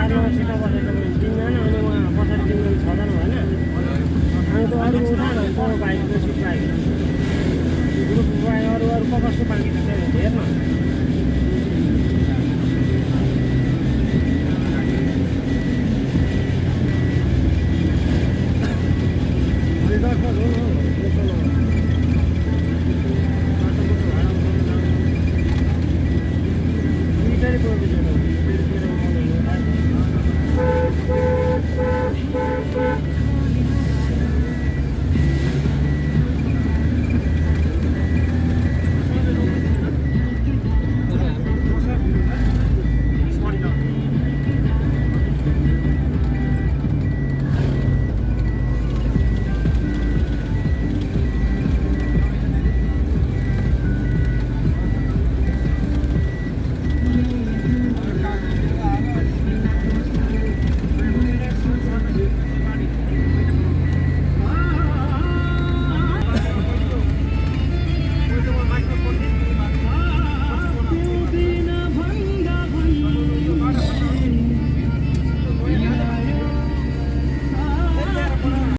चारजनासित बसेको छ भने 3 जना अनि उहाँ पछाडि 3 जना 6 जना भएन अनि त अरू उठा न बाइकको सिट पाइयो ग्रुप अरू को कसको बाँकी छ हेर्न